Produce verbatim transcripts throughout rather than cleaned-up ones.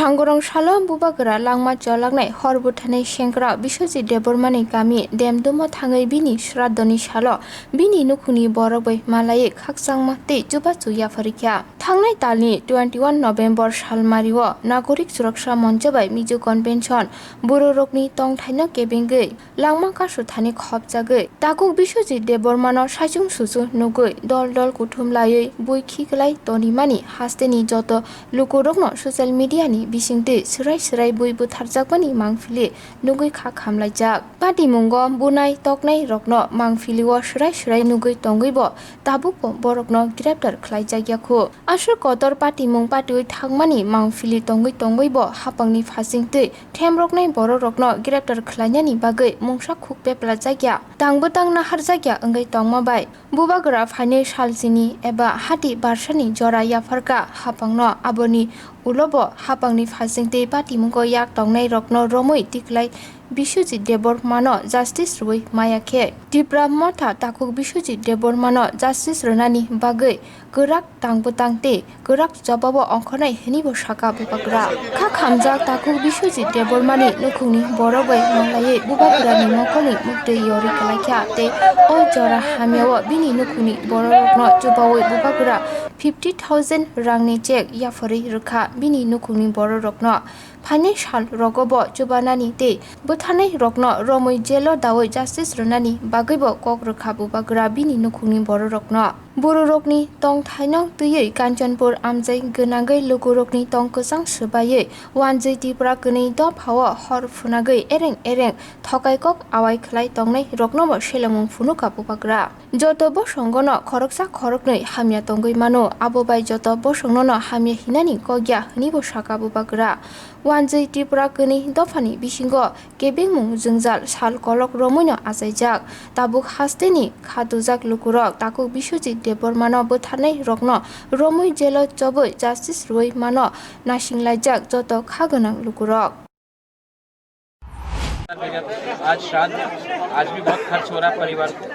Angorong salo bubagra langma cholaknai hor bwtharnai sengkrak Biswajit Debbarmani kami Demdumo thangwi bini sraddhoni salo bini nukhungni borok bai malaiwi khakchangma tei chubachu yapharwi kha. Thangnai talni twenty one November salmario Nagorik Suraksa Moncho bai Mizo Convention bororokni tongthaino kebengwi langma kasu thani khopjagwi takhuk Biswajit Debbarmano saichung suchung nugwi dol dol kuthum laiwi bui khiklai tonimani hasteni joto lukurokno social media ni bisingtwi swrai swrai bui butharjakmani mangphili nugwi kha khamlaijak. Patimungo bunai toknai rokno mangphilio swrai swrai nugwi tongwibo tabukbo borokno greptar khlaijakya khu. Aswk kotor patimung patiwi thangmani mangphili tongwi tongwibo hapangni phasingtwi themroknai bororokno greptar khlainani bagwi mungsa khuk peplajakya, tang bwtang naharjakya wngwi tongma bai. Bubagra phainai salchini eba hati barsani jora yapharkha hapangno, aboni ulobo hapangni phasingtwi patimungo yak tongnairokno romwi tiklai Biswajit Debbarmano justice rwui maya khe Tipra Motha takhuk Biswajit Debbarmano justice rwnani bagwi kwrak tang bwtang tei kwrak jobabo ongkhornai hwnwibo sakha bubagra. Kha khamjak takhuk Biswajit Debbarmani nukhungni borok bai malaiwi bubagrani mokholni muktwi yorwi kwlaikha tei o jora hamyao bini nukhungni bororokno chubaui bubagra fifty thousand rangni cheque yapharwi rwkha bini nukhungni bororokno. Phainai sal rogobo chubanani tei bwtharnai rokno romwi jelo daui justice rwnani bagwibo kok rwkha bubagra bini nukhungni bororokno. Bororokni tongthaino twiwi Kanchanpur amjai gwnangwi lukurokni tong kwchang swbaiwi wanjwi Tipra kwnwi dophao hor phunagwi ereng ereng thokai kok awai khlai tongnai roknobo selengmung phunukha bubagra. Joto bosongono khoroksa khoroknwi hamya tongwi mano, abo bai joto bosongnono hamya hinani kokya hwnwibo sakha bubagra. Wanjwi Tripura kwnwi dophani bisingo kebengmung jwngjal sal kolok romwino achaijak. Tabuk hasteni khatujak lukurok takhuk Biswajit Debbarmano bwtharnai rokno romwi jelo chobwi justice rwui mano nasinglaijak joto kha gwnang lukurok. आज श्राद्ध है, आज भी बहुत खर्च हो रहा है परिवार को।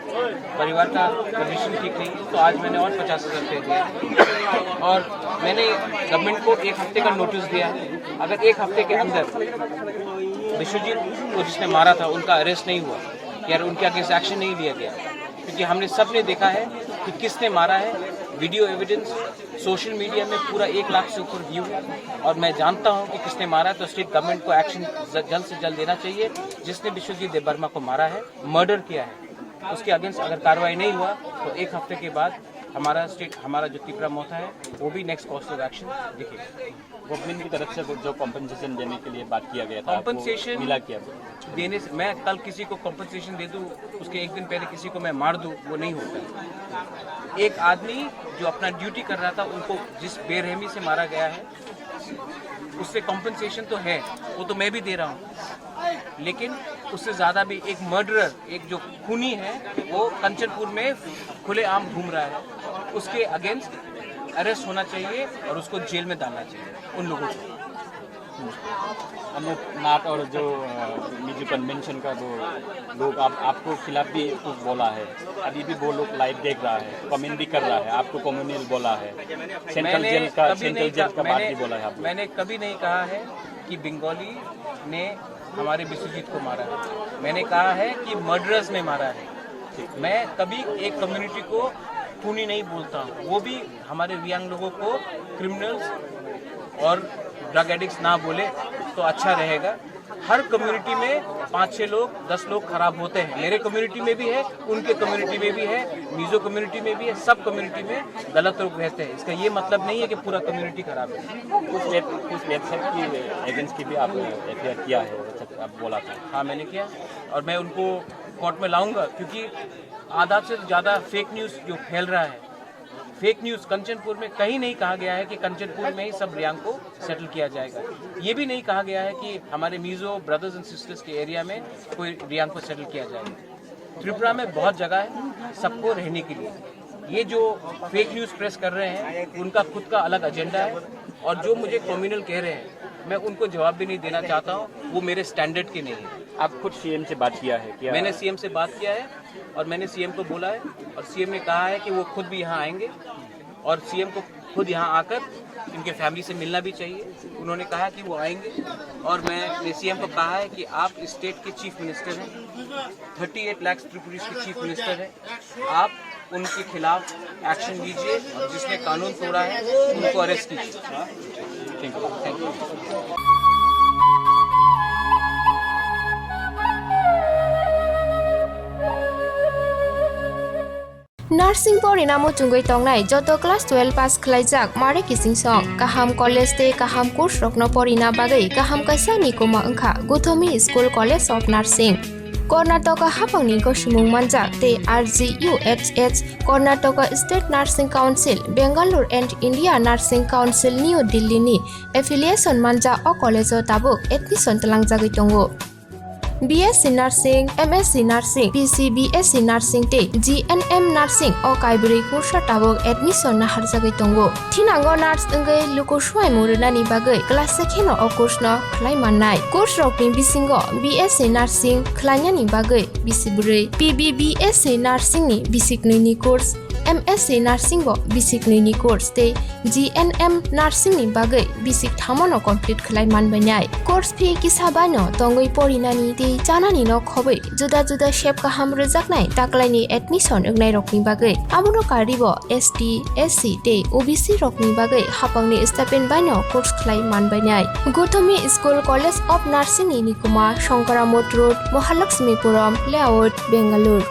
परिवार का कंडीशन ठीक नहीं, तो आज मैंने और पचास हज़ार रुपये दिया। और मैंने गवर्नमेंट को एक हफ्ते का नोटिस दिया है। अगर एक हफ्ते के अंदर विश्वजीत को जिसने मारा था, उनका अरेस्ट नहीं हुआ या उनके अगेंस्ट एक्शन नहीं लिया गया, क्योंकि हमने सब ने देखा है कि किसने मारा है। वीडियो एविडेंस सोशल मीडिया में पूरा एक लाख से ऊपर व्यू है और मैं जानता हूं कि किसने मारा है, तो स्टेट गवर्नमेंट को एक्शन जल्द से जल्द लेना चाहिए। जिसने विश्वजीत देबबर्मा को मारा है, मर्डर किया है, उसके अगेंस्ट अगर कार्रवाई नहीं हुआ तो एक हफ्ते के बाद हमारा स्टेट, हमारा जो तिपरा मोथा है, वो भी नेक्स्ट कोर्स ऑफ एक्शन दिखेगा। गवर्नमेंट की तरफ से जो कॉम्पेंसेशन देने के लिए बात किया गया था, आपको कॉम्पेंसेशन मिला क्या? देने से, मैं कल किसी को कॉम्पेंसेशन दे दूं, उसके एक दिन पहले किसी को मैं मार दूं, वो नहीं होता है। एक आदमी जो अपना ड्यूटी कर रहा था, उनको जिस बेरहमी से मारा गया है, उससे कॉम्पेंसेशन तो है, वो तो मैं भी दे रहा हूँ, लेकिन उससे ज़्यादा भी एक मर्डरर, एक जो खूनी है, वो कंचनपुर में खुलेआम घूम रहा है, उसके अगेंस्ट अरेस्ट होना चाहिए और उसको जेल में डालना चाहिए उन लोगों को। अनूप नाथ और जो अ, मिजो कन्वेंशन का वो लोग आप, आपको खिलाफ भी कुछ बोला है, अभी भी वो लोग लाइव देख रहा है, कमेंट भी कर रहा है, आपको कम्युनल बोला है, सेंट्रल मैंने जेल का कभी सेंट्रल नहीं जेल कहा, का बात मैंने भी बोला है आप लोग। मैंने कभी नहीं कहा है कि बंगाली ने हमारे विश्वजीत को मारा है। मैंने कहा है कि मर्डरर्स ने मारा है। मैं कभी एक कम्युनिटी को खूनी नहीं बोलता हूँ, वो भी हमारे रियांग लोगों को क्रिमिनल्स और ड्रग एडिक्ट्स ना बोले तो अच्छा रहेगा। हर कम्युनिटी में पाँच छः लोग, दस लोग खराब होते हैं। मेरे कम्युनिटी में भी है, उनके कम्युनिटी में भी है, मिजो कम्युनिटी में भी है, सब कम्युनिटी में गलत लोग रहते हैं। इसका ये मतलब नहीं है कि पूरा कम्युनिटी खराब है। कुछ वेब कुछ वेबसाइट की अगेंस्ट की भी आप एफआईआर किया है, अच्छा, आप बोला था। हाँ, मैंने किया और मैं उनको कोर्ट में लाऊंगा, क्योंकि आधा से ज़्यादा फेक न्यूज़ जो फैल रहा है, फेक न्यूज़। कंचनपुर में कहीं नहीं कहा गया है कि कंचनपुर में ही सब रियांग को सेटल किया जाएगा। ये भी नहीं कहा गया है कि हमारे मिजो ब्रदर्स एंड सिस्टर्स के एरिया में कोई रियांग को सेटल किया जाएगा। त्रिपुरा में बहुत जगह है सबको रहने के लिए। ये जो फेक न्यूज़ प्रेस कर रहे हैं, उनका खुद का अलग एजेंडा है, और जो मुझे कम्युनल कह रहे हैं, मैं उनको जवाब भी नहीं देना चाहता हूँ, वो मेरे स्टैंडर्ड के नहीं है। आप खुद सीएम से बात किया है क्या? मैंने सीएम से बात किया है और मैंने सीएम को बोला है, और सीएम ने कहा है कि वो खुद भी यहाँ आएंगे और सीएम को खुद यहाँ आकर इनके फैमिली से मिलना भी चाहिए। उन्होंने कहा कि वो आएंगे और मैंने सीएम को कहा है कि आप स्टेट के चीफ मिनिस्टर हैं, थर्टी एट लाख त्रिपुरीज के चीफ मिनिस्टर हैं, आप उनके खिलाफ एक्शन लीजिए और जिसने कानून तोड़ा है उनको अरेस्ट कीजिए। Thank you. Nursing porina muchungwi tongnai joto class twelve pass khlaijak mare kichingsong, kaham college tei kaham course rokno porina bagwi kaham kaisa nikuma wngkha Guthomi School College of Nursing. Karnataka hapangni gosimung manjak tei R G U H H, Karnataka State Nursing Council, Bangalore and India Nursing Council New Delhi ni affiliation manja o college o tabuk admission tlangjagwi tongo. B S C Nursing, M S C Nursing, P C B S C Nursing tei G N M Nursing o kaibrwi kursa tabuk admission naharjagwi tongo. Thinango nurse wngwi luku suaimung rwnani bagwi class se kheno o course no khlai mannai. Course rokni bisingo B S C Nursing khlainani bagwi bisi bwrwi, P B B S C Nursing ni bisi knwi ni course, M S C Nursing bo bisi knwi ni course tei G N M Nursing ni bagwi bisi thamo no complete khlai manbainai. Course fee kisa baino tongwi porinani tei chanani no khobwi juda juda sep kaham rwjaknai taklaini admission wngnairokni bagwi. Abono karwibo S T, S C tei O B C rokni bagwi hapangni stipend baino course khlai manbainai. Guthomi School College of Nursing ni nikuma Shankaramot Road, Mahalakshmipuram Layout, Bangalore.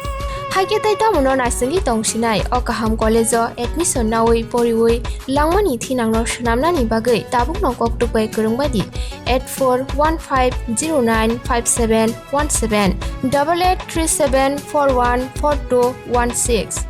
Haikhe tei tamono naisingwi tongsinai o kaham college o admission nawi poriwi langmani thinangno swnamnani bagwi tabukno koktwk bai kwrwng bai di eight four one five zero nine five seven one seven, double eight three seven four one four two one six.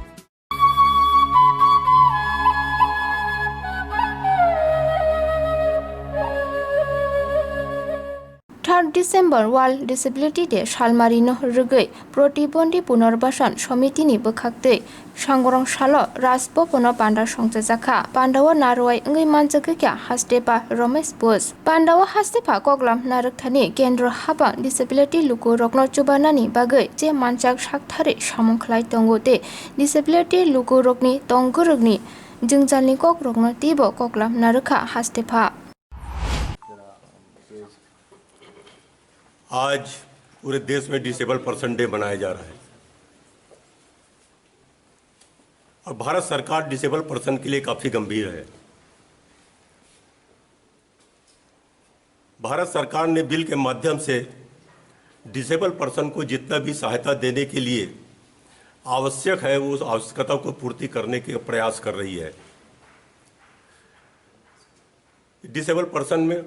Third December World Disability Day salmarino rwgwi Protibondhi Punarbasan Somitini bwkhaktwi Sangorong salo Raj Bhavan-o panda songchajakha. Pandao narwai wngwi manjagwikha Hastepa Romesh Bose. Pandao Hastepa koklam narwkthani kendro hapang disability lukurokno chubanani bagwi je manjak sakthari samung khlai tongo tei disability lukurokni tong gwrwkni jwngjalni kokrokno teibo koklam narwkha Hastepa. आज पूरे देश में disable person day मनाया जा रहा है और भारत सरकार डिसेबल पर्सन के लिए काफ़ी गंभीर है। भारत सरकार ने बिल के माध्यम से डिसेबल पर्सन को जितना भी सहायता देने के लिए आवश्यक है, उस आवश्यकता को पूर्ति करने के प्रयास कर रही है। डिसेबल पर्सन में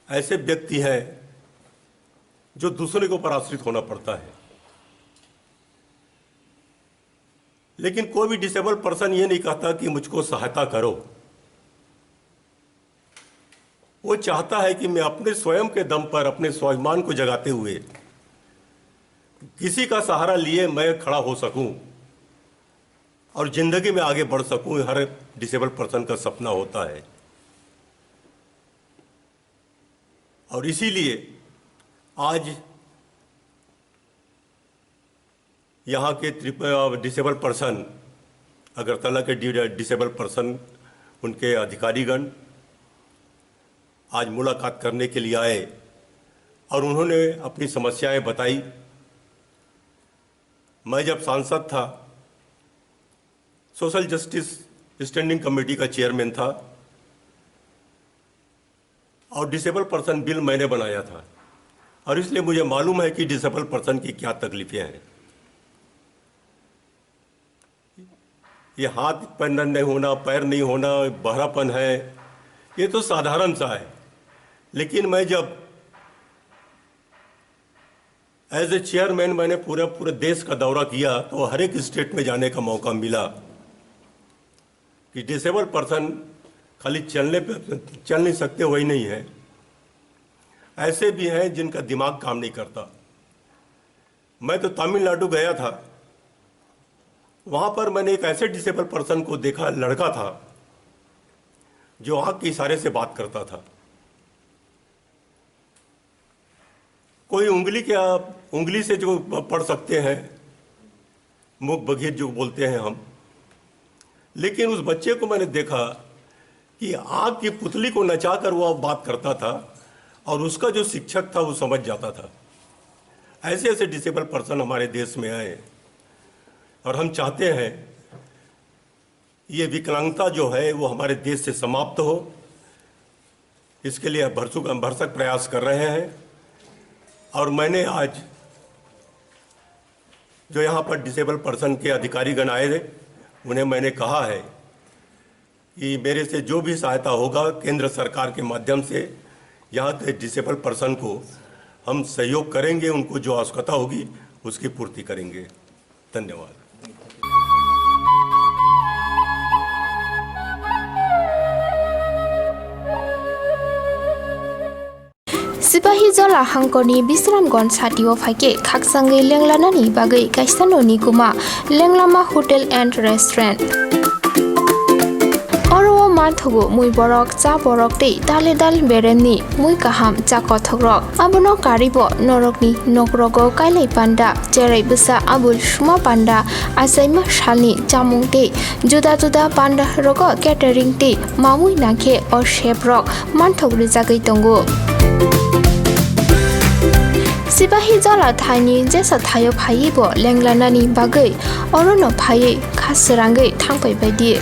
ऐसे व्यक्ति हैं जो दूसरे के ऊपर आश्रित होना पड़ता है, लेकिन कोई भी डिसेबल पर्सन ये नहीं कहता कि मुझको सहायता करो। वो चाहता है कि मैं अपने स्वयं के दम पर, अपने स्वाभिमान को जगाते हुए किसी का सहारा लिए मैं खड़ा हो सकूं और जिंदगी में आगे बढ़ सकूं, हर डिसेबल पर्सन का सपना होता है। और इसीलिए आज यहाँ के ट्रिप-, अ, डिसेबल पर्सन, अगरतला के डि-, डिसेबल पर्सन, उनके अधिकारीगण आज मुलाकात करने के लिए आए और उन्होंने अपनी समस्याएं बताई। मैं जब सांसद था, सोशल जस्टिस स्टैंडिंग कमेटी का चेयरमैन था और डिसेबल पर्सन बिल मैंने बनाया था और इसलिए मुझे मालूम है कि डिसेबल पर्सन की क्या तकलीफें हैं। ये हाथ पैर नहीं होना, पैर नहीं होना, बहरापन है, ये तो साधारण सा है। लेकिन मैं जब एज ए चेयरमैन मैंने पूरा, पूरे देश का दौरा किया, तो हर एक स्टेट में जाने का मौका मिला कि डिसेबल पर्सन खाली चलने पे, चल नहीं सकते, वही नहीं है, ऐसे भी हैं जिनका दिमाग काम नहीं करता। मैं तो तमिलनाडु गया था, वहाँ पर मैंने एक ऐसे डिसेबल पर्सन को देखा, लड़का था जो आँख के इशारे से बात करता था। कोई उंगली क्या, उंगली से जो प-, पढ़ सकते हैं, मूक बधिर जो बोलते हैं हम, लेकिन उस बच्चे को मैंने देखा कि आग की पुतली को नचाकर वो बात करता था और उसका जो शिक्षक था वो समझ जाता था। ऐसे ऐसे डिसेबल पर्सन हमारे देश में आए और हम चाहते हैं ये विकलांगता जो है वो हमारे देश से समाप्त हो, इसके लिए भरसक भरसक प्रयास कर रहे हैं। और मैंने आज जो यहाँ पर डिसेबल पर्सन के अधिकारीगण आए थे, उन्हें मैंने कहा है कि मेरे से जो भी सहायता होगा केंद्र सरकार के माध्यम से यहाँ के डिसेबल पर्सन को हम सहयोग करेंगे, उनको जो आवश्यकता होगी उसकी पूर्ति करेंगे। धन्यवाद। Sipahijola hangkorni Bisramganj satio phaikhe khaksangwi lenglanani bagwi kaisa noni kuma Lenglama Hotel and Restaurant. Oro o manthogo mui borok, cha borok tei dale dal beremni mui kaham cha kothokrok. Abono karibo norokni nokrogo kailai panda, cherai bwsa abul suma panda, achaima salni chamung tei juda juda panda rogo catering tei mamui nangkhe o chef rok manthok rijagwi tongo. Sipahijola thaini jesa thaio phaiwi bo lenglanani bagwi orono phaiwi kha srangwi thangpai baidi.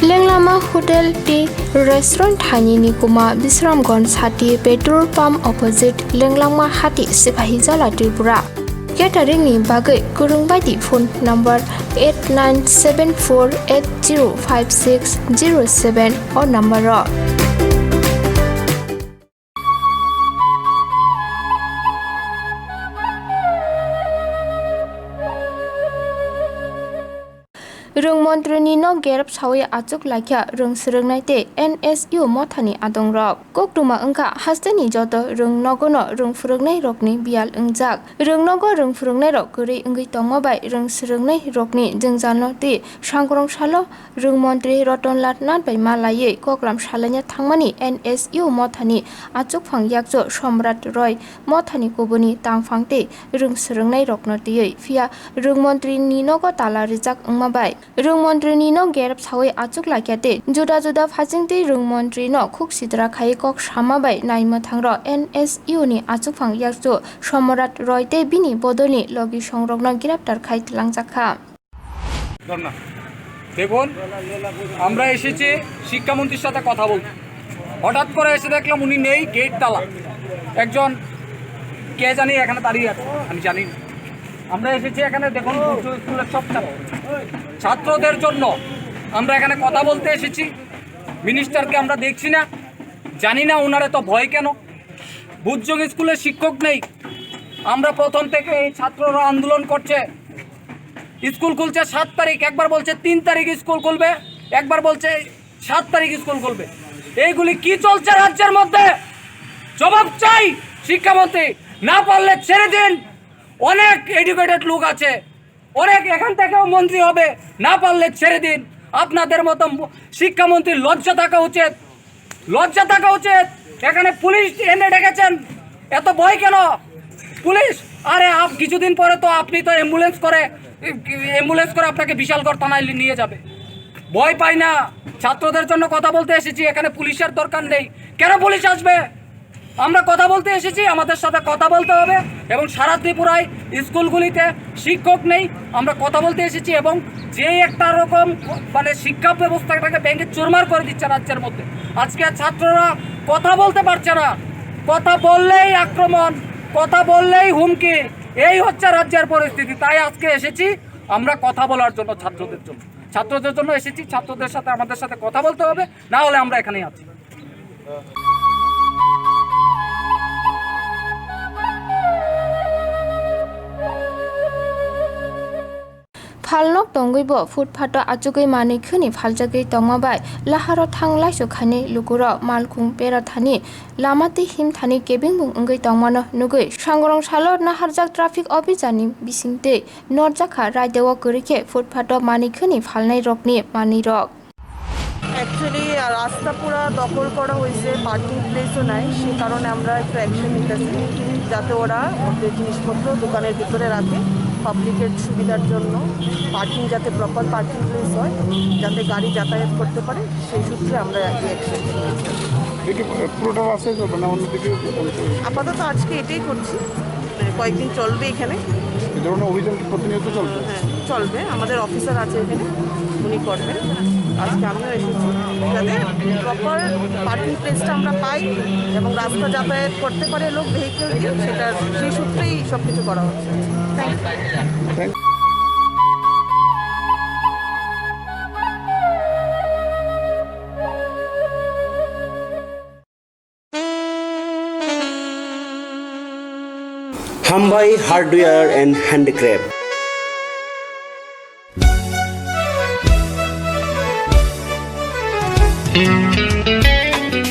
Lenglama Hotel tei Restaurant thaini ni kuma Bisramganj sati petrol pump opposite Lenglama hati Sipahijola Tripura. Catering ni bagwi kwrwng baidi phone number eight nine seven four eight zero five six zero seven o number o. Rwng montri ni nok gerep sawi achuk laikha rwng swrwngnai tei N S U mothani adongrok. Koktwma wngkha hasteni joto rwng nogono rwng phwrwngnairokni biyal wngjak. Rwng nogo rwng phwrwngnairok kwrwi wngwi tongma bai rwng swrwngnairokni jwngjalno tei sangkrong salo rwng montri Rotonlal Nath bai malaiwi koklam salaina thangmani N S U mothani achukphang yakchu Somrat Roy mothani kubuni tangphang tei rwng swrwngnairokno twiwi phiya rwng montri ni nogo tala rijak wngma bai. Rwng montri ni no gerep sawi achuk laikya tei juda juda phachingtwi rwng montri no khuk sitra khai kok sama bai nai mwthang rok N S U ni achukphang yakchu Somrat Roy tei bini bodolni logi songrokno greptar khai twlangjakha. ধর্ণা। দেখুন, আমরা এসেছি শিক্ষামন্ত্রীর সাথে কথা বলতে। হঠাৎ করে এসে দেখলাম উনি নেই, গেট তালা। একজন কে জানি এখানে দাঁড়িয়ে আছে, আমি জানি না। আমরা এসেছি এখানে, দেখুন, উচ্চ স্কুলের সব ছাত্র, ছাত্রদের জন্য আমরা এখানে কথা বলতে এসেছি। মিনিস্টারকে আমরা দেখছি না, জানি না ওনারা তো ভয় কেন। বুজজং স্কুলে শিক্ষক নেই, আমরা প্রথম থেকে এই ছাত্ররা আন্দোলন করছে। স্কুল খুলছে সাত তারিখ, একবার বলছে তিন তারিখ স্কুল খুলবে, একবার বলছে সাত তারিখ স্কুল খুলবে। এইগুলি কি চলছে রাজ্যের মধ্যে? জবাব চাই শিক্ষামন্ত্রী। না পারলে ছেড়ে দিন, অনেক এডুকেটেড লোক আছে, অনেক এখান থেকেও মন্ত্রী হবে, না পারলে ছেড়ে দিন। আপনাদের মতো ম-, শিক্ষামন্ত্রীর লজ্জা থাকা উচিত, লজ্জা থাকা উচিত। এখানে পুলিশ এনে ডেকেছেন, এত ভয় কেন? পুলিশ, আরে আপ-, কিছুদিন পরে তো আপনি তো অ্যাম্বুলেন্স করে, অ্যাম্বুলেন্স করে আপনাকে বিশালগড় থানায় নিয়ে যাবে। ভয় পাই না, ছাত্রদের জন্য কথা বলতে এসেছি, এখানে পুলিশের দরকার নেই। কেন পুলিশ আসবে? আমরা কথা বলতে এসেছি, আমাদের সাথে কথা বলতে হবে। এবং সারা ত্রিপুরায় স্কুলগুলিতে শিক্ষক নেই, আমরা কথা বলতে এসেছি। এবং যে একটা রকম, মানে, শিক্ষা ব্যবস্থাটাকে ভেঙে চুরমার করে দিচ্ছে রাজ্যের মধ্যে। আজকে ছাত্ররা কথা বলতে পারছে না, কথা বললেই আক্রমণ, কথা বললেই হুমকি। এই হচ্ছে রাজ্যের পরিস্থিতি। তাই আজকে এসেছি আমরা কথা বলার জন্য, ছাত্রদের জন্য, ছাত্রদের জন্য এসেছি। ছাত্রদের সাথে, আমাদের সাথে কথা বলতে হবে, না হলে আমরা এখানেই আছি। Phalnok tongwi bo footpath o achugwi manwi khwni phaljagwi tongma bai laharo thang laisu khainai lukurok malkhung bera thani lama tei him thani kebengmung wngwi tongmano nugwi sangrong salo naharjak traffic officer ni bisingtwi norjakha raideo kwrwi khe footpath o manwi khwni phalnai rokni manwi rok. Actually রাস্তা পুরা দখল করা হয়েছে, পার্কিং প্লেসও নাই, সে কারণে আমরা একটু অ্যাকশন নিতেছি যাতে ওরা ওদের জিনিসপত্র দোকানের ভিতরে রাখে। পাবলিকের সুবিধার জন্য পার্কিং, যাতে প্রপার পার্কিং প্লেস হয়, যাতে গাড়ি যাতায়াত করতে পারে, সেই সূত্রে আমরা এই অ্যাকশন নিয়েছি। এটা পুরোটা রাস্তায় চলবে না, অন্যদিকে? আপাতত আজকে এটাই করছি, মানে, কয়েকদিন চলবে এখানে। এই ধরনের অভিযান কি প্রতিনিয়ত চলবে? হ্যাঁ, চলবে। আমাদের অফিসার আছে এখানে, উনি করবেন। আজকে আমিও এসেছি, যাতে প্রপার পার্কিং প্লেসটা আমরা পাই এবং রাস্তা যাতায়াত করতে পারে লোক ভেহিকেল দিয়ে, সেটা, সেই সূত্রেই সব কিছু করা হচ্ছে। Thank you. Thank Hambai Hardware and Handicraft.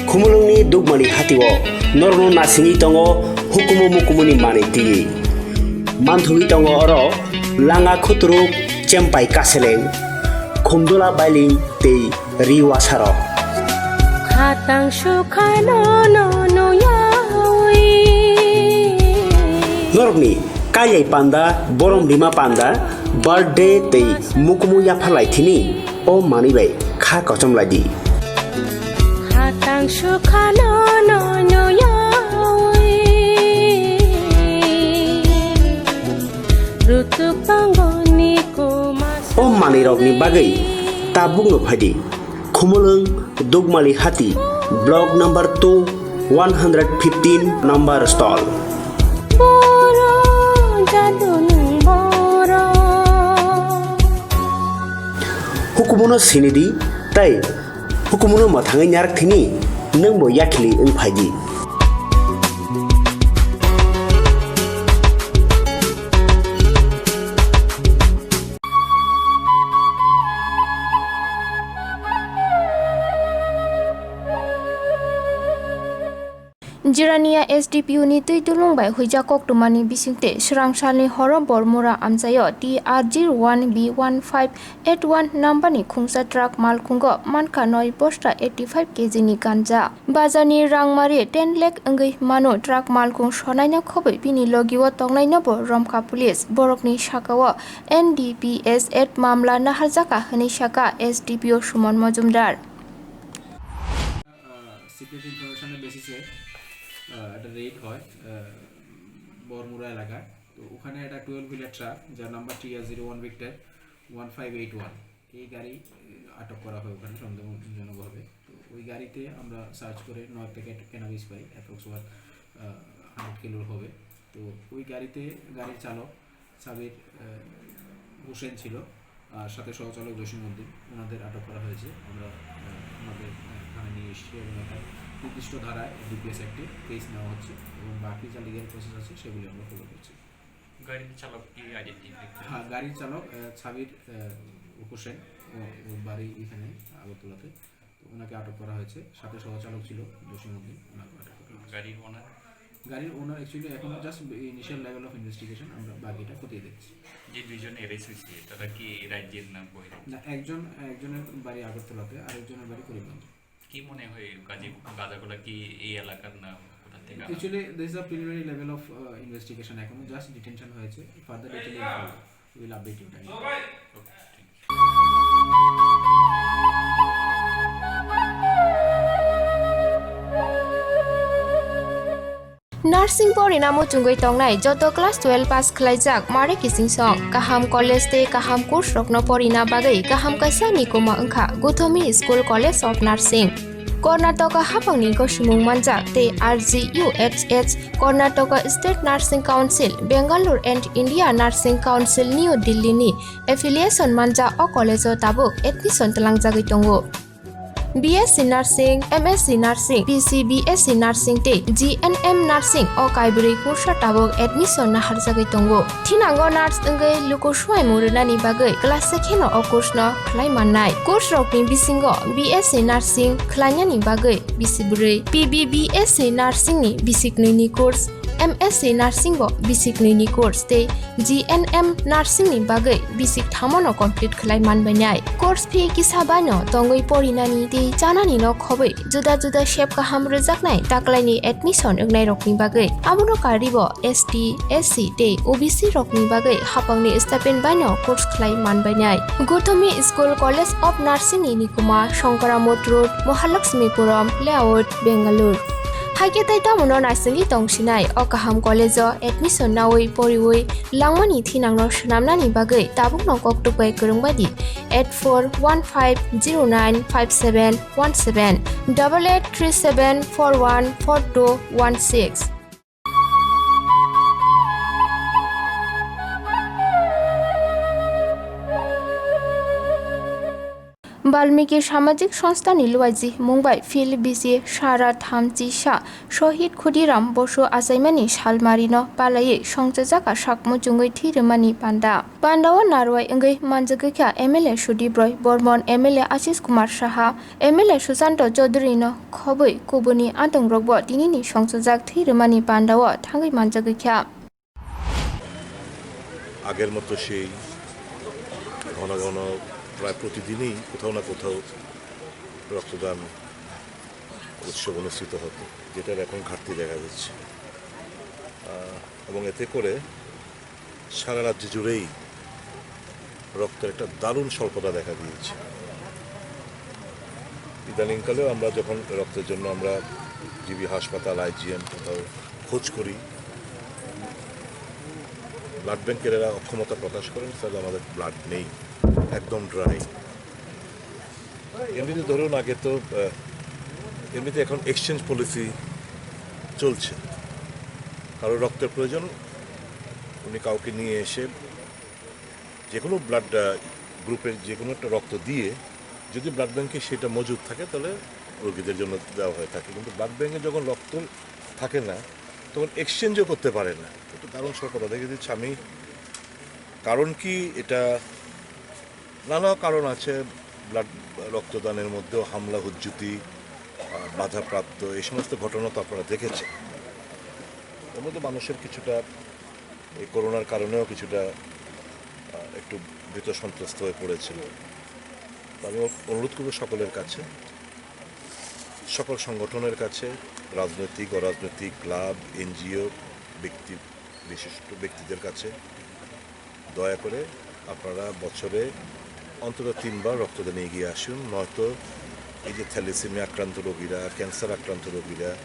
Khumulwngni Dugmali hatio norokno nasingwi tongo hukumu mukumuni manwi twiwi. Manthogwi tongo oro langa khuturuk, chempai kaseleng, khumdula bailing tei ri wasarok. Khatang sukhano no nuyawi. Norokni kailai panda, borom rima panda, birthday tei mukumu yapharlai thini o manwi bai kha kochom lai di. Khatang sukhano no nuyawi. Rutuk tongo ni kuma. O manwi rokni bagwi tabukno phaidi. Khumulwng Dugmali Hati, Block number two, one hundred fifteen number stall. Boro jadunung boro. Hukumuno sinidi tei hukumuno mwthangwi narak thini nwngbo yakhili wng phaidi. Jirania S D P O ni twi dulung bai huijak koktwmani bisingtwi swrang salni horo Bormura amchaio T R zero one B one five eight one number ni khungsa truck malkhungo mankha noi bosta eighty five K G ni ganja. Bajarni rangmari ten lakh wngwi mano. Truck malkhung sonaina khobwi bini logio tongnainobo romkha police. Borokni sakao N D P S act mamla naharjakha hwnwi sakha S D P O Suman Mojumdar. Secret ইনফরমেশনের বেসিসে একটা রেড হয়, আহ, বরমুড়া এলাকায়। তো ওখানে একটা twelve wheeler truck, যার number T R zero one victor one five eight one, এই গাড়ি আহ, আটক করা হয় ওখানে সন্দেহজনকভাবে। তো ওই গাড়িতে আমরা সার্চ করে নয় প্যাকেট ক্যানাবিস পাই, অ্যাপ্রক্স ওয়ান হান্ড্রেড কিলোর হবে। তো ওই গাড়িতে গাড়ির চালক সাবির, আহ, হোসেন ছিল, আর সাথে সহচালক জসিম উদ্দিন, ওনাদের আটক করা হয়েছে। আমরা, আহ, ওনাদের, আহ, থানায় নিয়ে এসেছি এবং একটা নির্দিষ্ট ধারায় ডি পি এস অ্যাক্টে কেস নেওয়া হচ্ছে এবং বাকি যা লিগ্যাল প্রসেস আছে সেগুলি আমরা ফলো করছি। গাড়ির চালক কি আইডেন্টিফাই? হ্যাঁ, গাড়ির চালক, আহ, সাবির, আহ, হোসেন, ও-, ওর বাড়ি এখানে আগরতলাতে। তো ওনাকে আটক করা হয়েছে, সাথে সহচালক ছিল জসিম উদ্দিন, ওনাকে আটক করা হয়েছে। গাড়ির ওনার? গাড়ির ওনার actually এখনো just initial level of investigation, আমরা বাকিটা খতিয়ে দেখছি। যে দুইজন অ্যারেস্ট হয়েছে, তারা কি রাজ্যের না বহিরাজ্য? না, একজন, একজনের বাড়ি আগরতলাতে, আরেকজনের বাড়ি করিমগঞ্জে। কি মনে হয়, গাজী-, গাঁজাগুলা কি এই এলাকার না কোথা থেকে আনা? Actually, this is a preliminary level of, uh, investigation, এখনো just ডিটেনশন হয়েছে, further detail will update you time. Nursing porina muchungwi tongnai joto class twelve pass khlaijak mare kiching song, kaham college tei kaham course rokno porina bagwi kaham kaisa ni kuma wngkha Guthomi School College of Nursing. Karnataka haphangni gosimung manjak tei R G U H S, Karnataka State Nursing Council, Bangalore and India Nursing Council, New Delhi ni affiliation manjak o college o tabuk admission twlangjagwi tongo. B S C Nursing, M S C Nursing, P C B S C Nursing tei G N M Nursing o kaibrwi kursa tabuk admission naharjagwi tongo. Thinango nurse wngwi luku swimung rwnani bagwi class se kheno o course no khlai mannai. Course rokni bisingo B S C Nursing khlainani bagwi bisi bwrwi, P B B S C Nursing ni bisi knwi ni course, M S C Nursing o bisik nwi ni course tei G N M Nursing ni bagwi bisik thamo no complete khlai man bainai. Course fee kisa bai no tongwi porinani tei chanani no khobwi juda juda sep kaham rwjaknai taklaini admission wngnairokni bagwi. Abono karwibo S T, S C tei O B C rokni bagwi hapangni stipend baino course khlai manbainai. Gothomi School College of Nursing ni nikuma Shankaramot Road, Mahalakshmipuram Layout, Bengaluru. Haikhe tei tamono naisingwi tongsinai o kaham college o admission naui poriui langmani thinangno swnamnani bagwi tabukno koktwk bai kwrwng bai di eight four one five zero nine five seven one seven, double eight three seven four one four two one six. Balmiki Samajik Songstha ni luaiji mungbai phil bisi sara thamchi sa Shohid Khudiram Bosu achaimani salmarino palaiwi songchajak a sak muchungwi thwi rwmani panda. Pandao narwai wngwi manjagwi kha M L A Sudip Roy Bormon, M L A Ashish Kumar Saha, M L A Susanto Chaudhurino khobwi kubuni adongrokbo tinini songchajak thwi rwmani pandao thangwi manjagwi kha. আগের মতো সেই ঘন ঘন প্রায় প্রতিদিনই কোথাও না কোথাও রক্তদান উৎসব অনুষ্ঠিত হতো, যেটার এখন ঘাটতি দেখা যাচ্ছে। আহ, এবং এতে করে সারা রাজ্য জুড়েই রক্তের একটা দারুণ স্বল্পতা দেখা দিয়েছে। ইদানিংকালেও আমরা যখন রক্তের জন্য আমরা জি বি হাসপাতাল, আই জি এম কোথাও খোঁজ করি, ব্লাড ব্যাংকের এরা অক্ষমতা প্রকাশ করেন, "স্যার, আমাদের ব্লাড নেই, একদম ড্রাই।" এমনিতে ধরুন আগে তো, আহ, এমনিতে এখন এক্সচেঞ্জ পলিসি চলছে, কারো রক্তের প্রয়োজন, উনি কাউকে নিয়ে এসে যে কোনো ব্লাড, আহ, গ্রুপের যে কোনো একটা রক্ত দিয়ে যদি ব্লাড ব্যাংকে সেটা মজুদ থাকে, তাহলে রোগীদের জন্য দেওয়া হয়ে থাকে। কিন্তু ব্লাড ব্যাংকে যখন রক্ত থাকে না, তখন এক্সচেঞ্জও করতে পারে না। একটু দারুণ সব কথা দেখে দিচ্ছি আমি। কারণ কি এটা? নানা কারণ আছে। ব্লাড, রক্তদানের মধ্যেও হামলা, হুজ্জুতি, আহ, বাধাপ্রাপ্ত, এই সমস্ত ঘটনা তো আপনারা দেখেছেন। এর মধ্যে মানুষের কিছুটা এই করোনার কারণেও কিছুটা, আহ, একটু ভীত সন্ত্রস্ত হয়ে পড়েছিল। তো আমি অনুরোধ করব সকলের কাছে, সকল সংগঠনের কাছে, রাজনৈতিক, অরাজনৈতিক, ক্লাব, এনজিও, ব্যক্তি, বিশিষ্ট ব্যক্তিদের কাছে, দয়া করে আপনারা বছরে অন্তত তিনবার রক্তদানে এগিয়ে আসুন। নয়তো এই যে থ্যালাসেমিয়া আক্রান্ত রোগীরা, ক্যান্সার আক্রান্ত রোগীরা,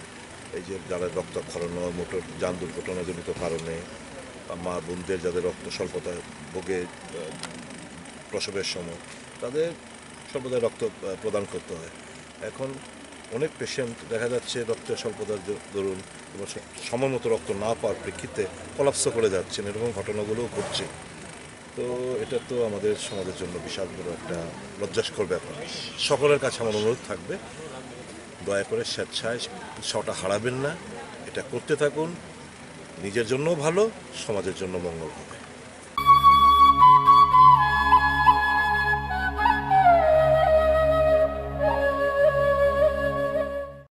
এই যে যারা রক্তক্ষরণ, মোটর যান দুর্ঘটনাজনিত কারণে, বা মা বোনদের যাদের রক্ত স্বল্পতা ভোগে, আহ, প্রসবের সময়, তাদের সর্বদাই রক্ত, আহ, প্রদান করতে হয়। এখন অনেক পেশেন্ট দেখা যাচ্ছে রক্তের স্বল্পতার দ-, দরুন এবং স-, সময় মতো রক্ত না পাওয়ার প্রেক্ষিতে কলাপসও করে যাচ্ছেন, এরকম ঘটনাগুলোও ঘটছে। তো এটা তো আমাদের সমাজের জন্য বিশাল বড় একটা লজ্জাস্কর ব্যাপার। সকলের কাছে আমার অনুরোধ থাকবে, দয়া করে স্বেচ্ছায় সেটা হারাবেন না, এটা করতে থাকুন। নিজের জন্যও ভালো, সমাজের জন্য মঙ্গল হবে।